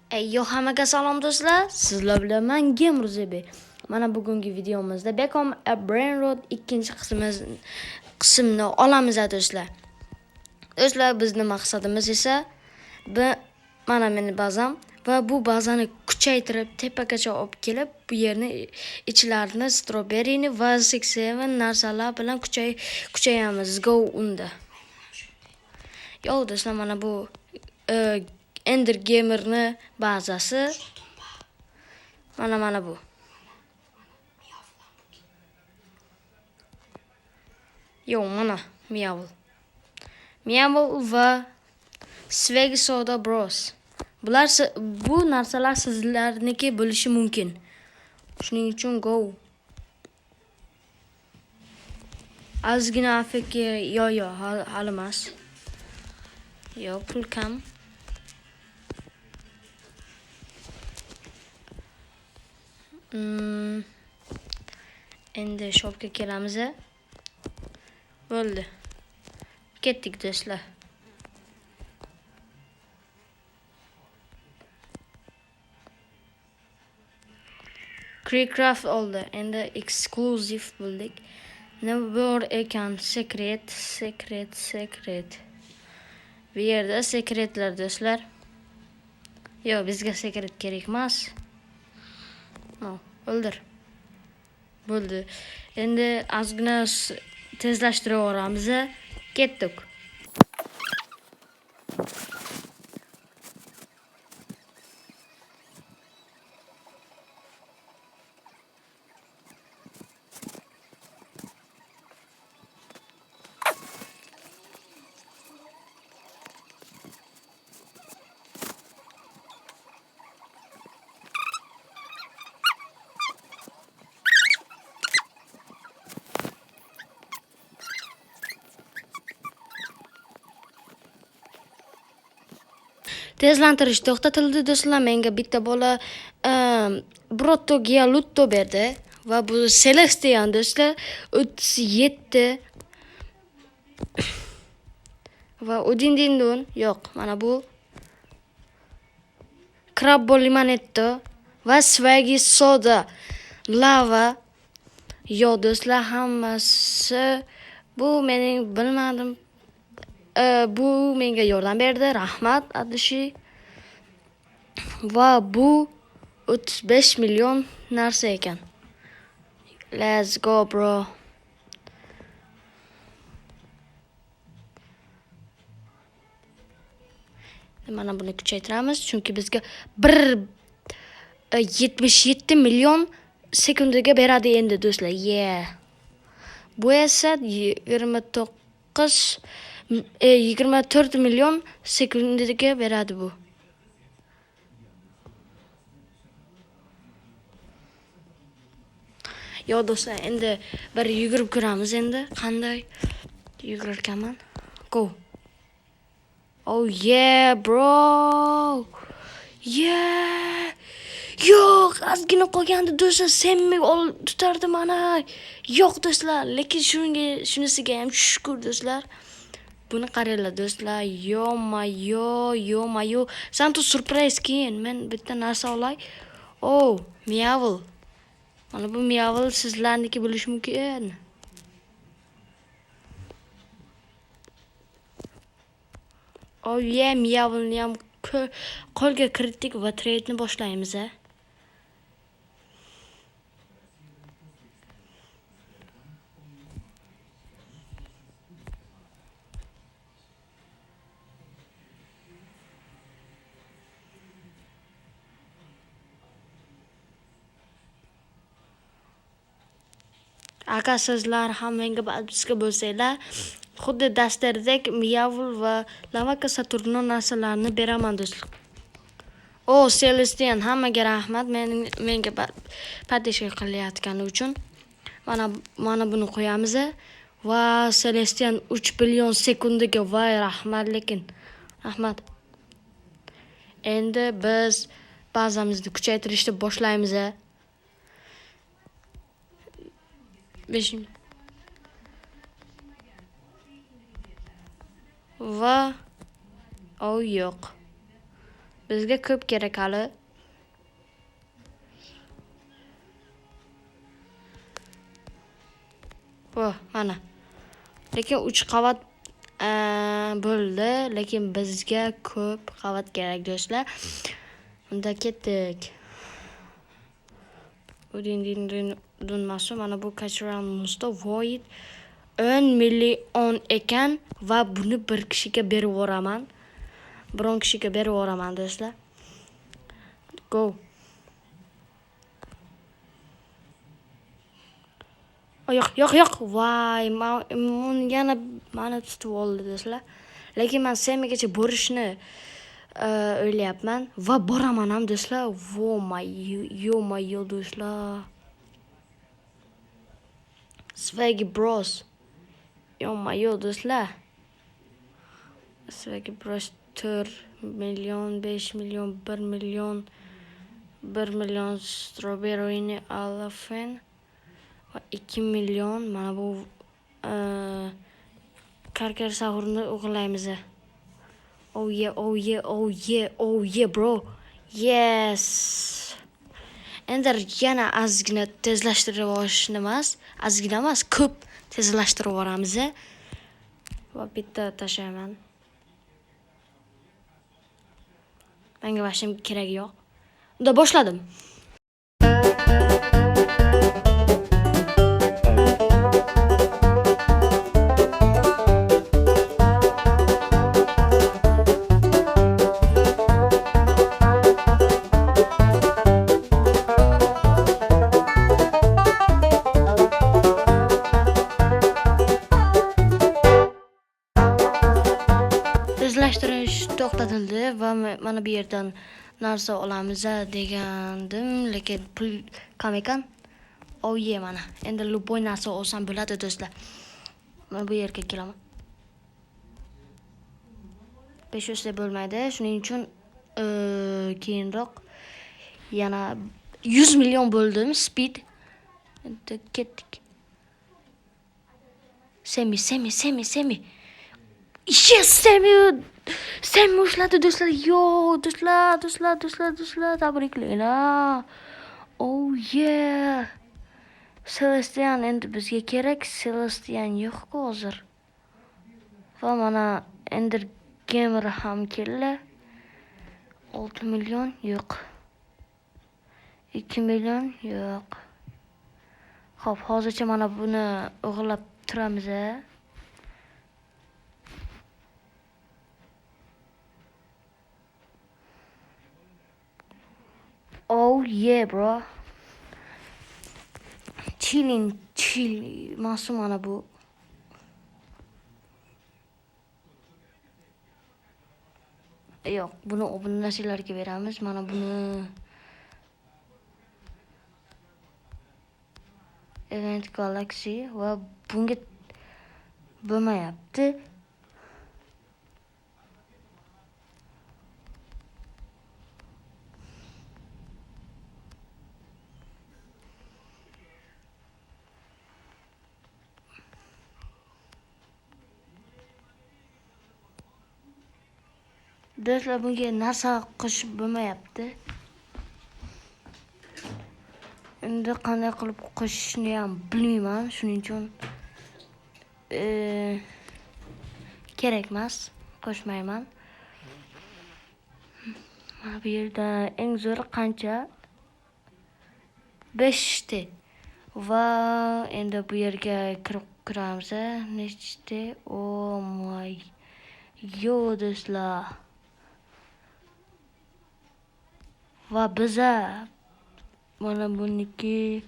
Yo hammaga salom do'stlar, sizlar bilan men Gemruzebi. Mana bugungi videomizda Become a Brainrot ikkinchi qismini olamiz do'stlar. Do'stlar, bizning maqsadimiz esa mana meni bazam va bu bazani kuchaytirib tepagacha olib kelib, bu yerni ichlarini strawberryni va 6-7 narsalar bilan kuchayamiz. Go unda. Yo do'stlar, mana bu Ender Gamer'ni bazasi. Mana bu. Yo mana Meowl. Meowl va Swag Soda Bros. Bular bu narsalar sizlarniki bo'lishi mumkin. Shuning uchun go. Ozgina AFK yo hali emas. Yo pul kam. Endi shopga kelamiz. Bo'ldi. Ketdik do'stlar. Creecraft oldi. Endi exclusive bo'ldik. Nima bor ekan? Secret, secret, secret. Bu yerda sekretlar do'stlar. Yo'q, bizga sekret kerak emas. No, o'ldir. Bo'ldi. Endi ozgina tezlashtirib yuboramiz. Ketdik. Tezlantirish to'xtatildi do'stlar. Menga bitta bola Brotto Gialutto berdi va bu Celestian do'stlar 37 va Udindindun yo'q, mana bu Crabbo Limonetto va Swaggy Soda Lava. Yo'q do'stlar, hammasi bu mening bilmadim. Bu menga yordam berdi. Rahmat Adushi. Va bu 35 million narsa ekan. Let's go bro. Mana buni kuchaytiramiz, chunki bizga 1.77 million sekundiga beradi endi do'stlar. Yeah. Bu esa 24 million sekundiga beradi bu. Yo do'stlar, endi bir yugurib ko'ramiz endi qanday yugurar ekanman. Go. Oh yeah bro. Yeah. Yo'q, ozgina qolgandi do'stlar, semmi tutardi mana. Yo'q do'stlar, lekin shunisiga ham shukr do'stlar. Buni qaranglar do'stlar, yo-mayo, yo-mayo. Santu surprise keyin men bitta narsa olay. Oh, Meowl. Mana bu Meowl sizlarniki bo'lishi mumkin. Oh yeah, Meowlni ham qo'lga kiritdik va trade-ni boshlaymiz. Aka sizlar ham menga podpiska bo'lsanglar, xuddi dastardek Meowl va Lavaka Saturno narsalarni beraman do'stlar. O, Celestian, hammaga rahmat menga podpiska qilayotgani uchun. Mana buni qo'yamiz va Celestian 3 billion sekundiga voy rahmat, lekin rahmat. Endi biz bazamizni kuchaytirishni boshlaymiz. 5 va yo'q. Bizga ko'p kerak hali. Oh, mana. Lekin 3 qavat bo'ldi, lekin bizga ko'p qavat kerak do'stlar. Unda ketdik. Udin din din dunmasu mana bu kachiramizda void 10 million ekan va buni bir kishiga berib yuboraman. Biron kishiga berib yuboraman do'stlar. Go. Yo'q, yo'q, yo'q. Voy, yana meni tutib oldi do'stlar. Lekin men Semigacha borishni o'ylayapman va boraman ham do'stlar. Vo my yo my yo do'stlar. Swaggy Bros. Yo my yo do'stlar. Swaggy Bros 4 million, 5 million, 1 million, 1 million strawberryni alafen va 2 million mana bu karkar sahurni o'g'irlaymiz. Oh yeah, oh yeah, oh yeah, oh yeah bro. Yes. Endi yana ozgina tezlashtirib yuborishni emas, ozgina emas, ko'p tezlashtirib yuboramiz. Va bitta tashlayman. Menga vashim keragi yo'q. Unda boshladim. Tezlashtirish to'xtatildi va mana bu yerdan narsa olamiz degandim, lekin pul kam ekan. Oh yeah, mana. Endi любой narsa olsam bo'ladi do'stlar. Mana bu yerga kelaman. 500 ta bo'lmaydi. Shuning uchun keyinroq yana 100 million bo'ldim speed. Endi ketdik. Semi, Semi, Semi, Semi. Yes, Semi. Semi ushladi do'stlar. Yo, do'stlar, do'stlar, do'stlar, do'stlar, tabriklayman. Oh yeah. Celestian endi bizga kerak. Celestian yo'q-ku hozir. Va mana Ender Gamer ham keldi. 6 million yo'q. 2 million yo'q. Xo'p, hozircha mana buni o'g'irlab turamiz. Oh yeah bro. Chilling, chill. Masum mana bu. Yo'q, buni obunachilarga beramiz. Mana buni Event Galaxy va bunga bo'lmayapti. Do'stlar, bunga narsa qo'shib bo'lmayapti. Endi qanday qilib qo'shishni ham bilmayman, shuning uchun kerak emas, qo'shmayman. Mana bu yerda eng zo'ri qancha? 5 ta. Va endi bu yerga kirib ko'ramiz. Nechta? Oh my yo do'stlar. Va biza mana buniki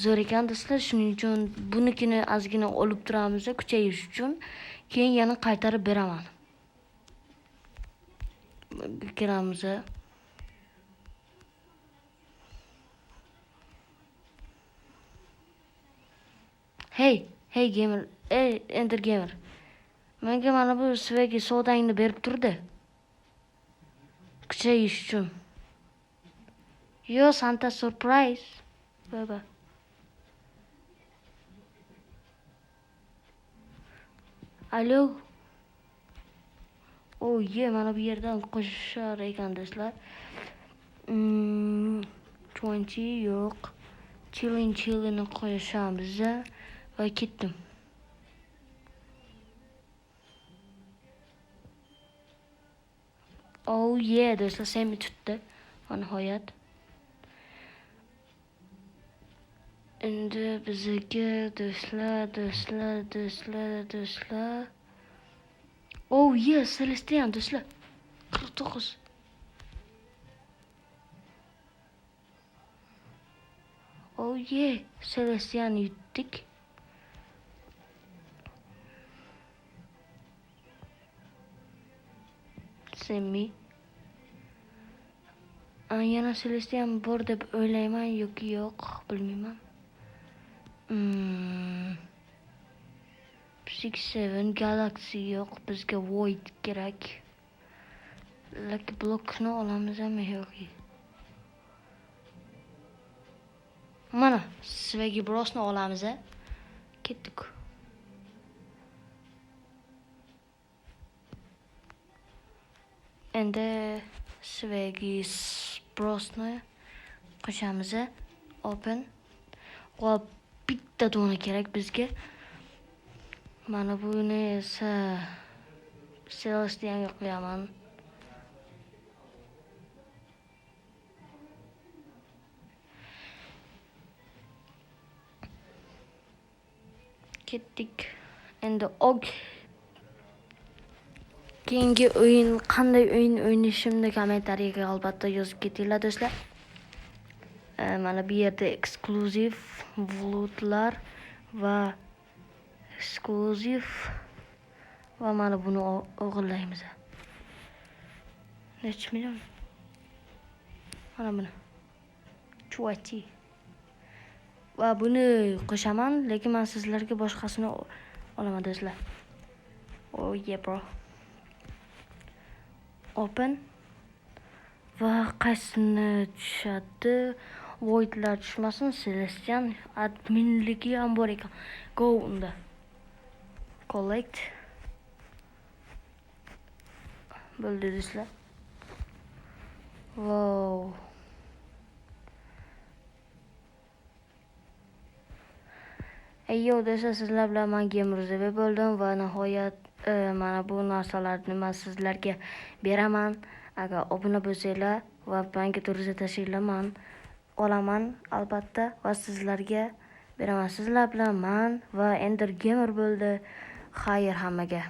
zo'r ekan do'stlar, shuning uchun bunikini ozgina olib turamiz kuchayish uchun, keyin yana qaytarib beraman. Kiramiz. Hey, hey gamer, ey Ender Gamer. Menga mana bu svegi sodangni berib turdi. Kuchayish uchun. Yo, Santa surprise. Baba. Alo. Oh yeah, mana bu yerdan qo'shar ekan do'stlar. 20 yo'q. Chillin qo'yishamiz va ketdim. Oh yeah do'stlar, Sammy tutdi. Va nihoyat. Endi bizga do'stlar. Oh yeah, Celestian do'stlar. 49. Oh yeah, Celestian yutdik. Sammy. Yana Celestian bor deb o'ylayman yoki yo'q, bilmayman. 6-7 Galaxy yo'q, bizga Void kerak. Lucky Block'ni olamizmi yoki? Mana Swaggy Bros'ni olamiz. Ketdik. Endi Swaggy Bros'ni qo'shamiz. Open. Va bitta dona kerak bizga. Mana buni esa Celestianga qo'yaman. Ketdik. Endi keyingi o'yin qanday o'yin o'ynashimni kommentariyaga albatta yozib ketinglar do'stlar. Mana bu yerda eksklyuziv vloglar va eksklyuziv va mana buni o'g'irlaymiz. Necha million? Mana buni. Chuati. Va buni qo'shaman, lekin men sizlarga boshqasini olaman do'stlar. Oh yeah bro. Open. Va qaysini tushadi? Voidlar tushmasin, Celestian adminligi ham bor ekan. Go unda. Collect. Bo'ldi do'stlar. Wow. Eyyo do'stlar, sizlar bilan men Gamer bo'ldim va nihoyat mana bu narsalarni men sizlarga beraman. Agar obuna bo'lsanglar va menga to'g'ri tashinglar, men olaman albatta va sizlarga beraman. Sizlar bilan men va Ender Gamer bo'ldi. Xayr hammaga.